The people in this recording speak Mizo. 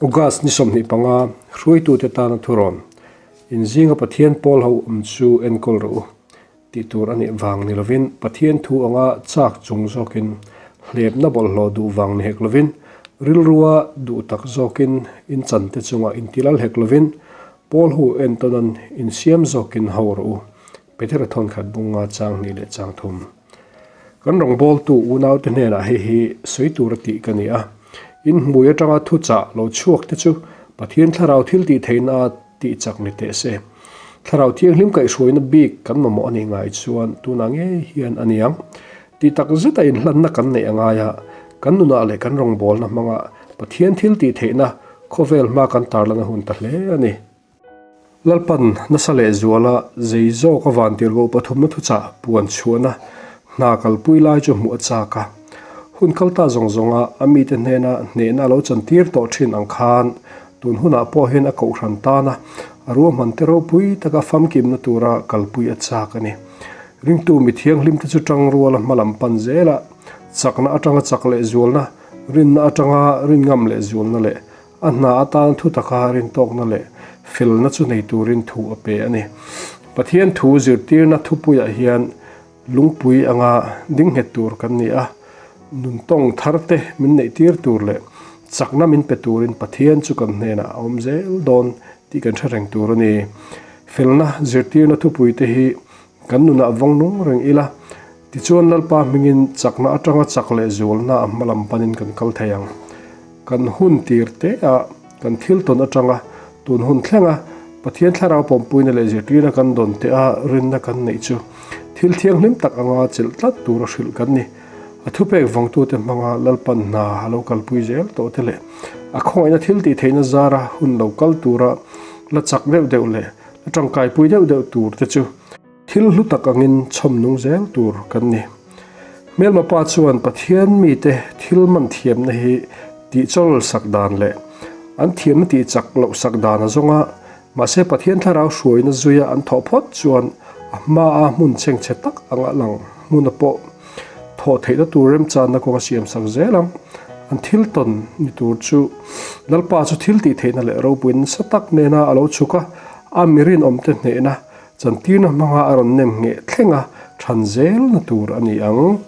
August ni 25 hruaitute tana thurawn, Inzinga Pathian pawl ho awm chu enkawl rawh u, tih tur a nih vang ni lovin Pathian thu anga chak chung zawkin hlepna bawlhhlawh duh vang ni hek lovin rilrua duh tak zawkin inchante chunga intilal hek lovin pawl ho entawnan insiam zawkin ho rawh u, Petera thawnkhat bunga chang hnih leh chang thum. Kan rawngbawltu unaute hnenah hei hi sawi tur a tih ka ni a. In hmui atanga thuchah lo chhuak te chu Pathian thlarau thil tih theihna a tih chak ni teh se. Thlarau thianghlim kaihhruaina bik kan mamawh a nih ngai chuan tunah ngei hian a niang. Tih tak zeta inhlanna kan neih a ngai a, kan nunah leh kan rawngbawlna hmanga Pathian thil tih theihna khawvel hma kan tarlan a hun ta hle a ni. Lalpan nasa leh zuala zei zawk a vantirhkoh pathumna thuchah puan chhuahna hna kalpui lai chu hmuh a chak a. Hun kalta zawng zawnga a mite hnena hnehna a lo chantir tawh thin ang khan tun hunah pawh hian a kohhran tana a ruahman te ropui taka famkimna tura kalpui a chak a ni. Ringtu mi thianghlimte chu tangruala hmalam pan zela chakna atanga chak leh zualna, rinna atanga rinngam leh zualna leh A hna atan thu taka rintawkna leh felna chu nei turin thu a pe a ni. Pathian thu zirtirna thupuiah hian lungpui anga ding nghet tur kan ni a, nuntawng tharte min neihtir tur leh chakna min pe turin Pathian chu kan hnenah a awm zel dawn tih kan hre reng tur a ni. Felna zirtirna thupuite hi kan nunah vawng nung reng ila, tichuan Lalpa hmingin chakna atanga chak leh zualna a hmalam panin kan kal thei ang. Kan hun tir te a, kan thil tawn atanga tun hun thlenga Pathian thlarau pawmpuina leh zirtirna kan dawn te a rinna kan neih chu thil thianghlim tak anga chelh tlat tura hrilh kan ni. A thupek vawngtute hmanga Lalpan hna a lo kalpui zel tawh te leh a khawngaihna thil tih theihna zara hun lo kal tura la chak deuh deuh leh la tangkaipui deuh deuh tur te chu Thil hlu tak angin chhawm nung zel tur kan ni. Hmelma pa chuan Pathian mite thil man thiamna hi tihchawl sak dan leh an thiamna tihchak loh sak dan a zawng a, mahse Pathian thlarau hruaina zuia an thawh phawt chuan a hmaa hmun chhengchhe tak anga lang hmuna pawh thawh theihna tur remchanna kawng a siam sak zel ang. An thil tawn ni tur chu Lalpa chu thil tih theihna leh ropuina nasa tak nena a lo chhuk a, a mi rinawmte hnehna Chantirna hmanga a rawn nem ngheh thleng a, than zelna tur a ni ang.